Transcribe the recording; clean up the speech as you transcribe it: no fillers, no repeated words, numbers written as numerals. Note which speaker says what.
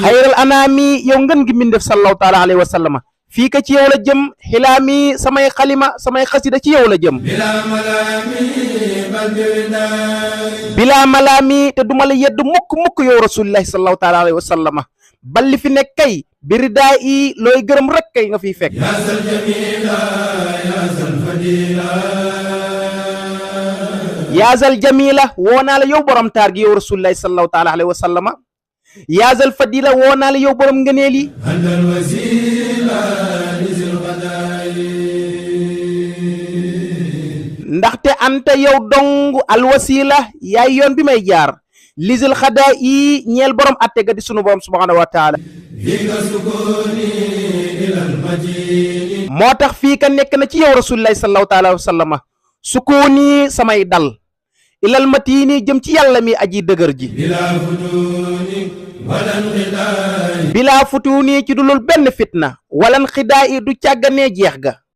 Speaker 1: xayral anaami yow ngën gi min def sallallahu taala alayhi wa sallama fii ka ci yow la jëm xilaami samay xalima samay xasida ci yow la jëm bilaa malaami te duma la yedd mukk yow rasulillahi sallallahu taala alayhi wa sallama balli fi nekk kay biridaa yi looy gërëm rek kay nga fiy fekk yaazal jamila woo naa la yow borom taar gi yow rasulillahi sallallahu taala alayhi wa sallama yaazal fadila woo naa la yow borom ngëneel yi ndaxte anta yow dong alwasila yaay yoon bi may jaar lisil xadaa yi ñeel borom atte ga di sunu borom subhanahu wa taala moo tax fii ka nekk na ci yow rasulillahi sallallahu taala wa sallama sukuuni samay dal ilal matini jëm ci yàlla mi aji dëgër ji bilaa futuuni ci dulul benn fitna walan xidaa i du càgganee jeex ga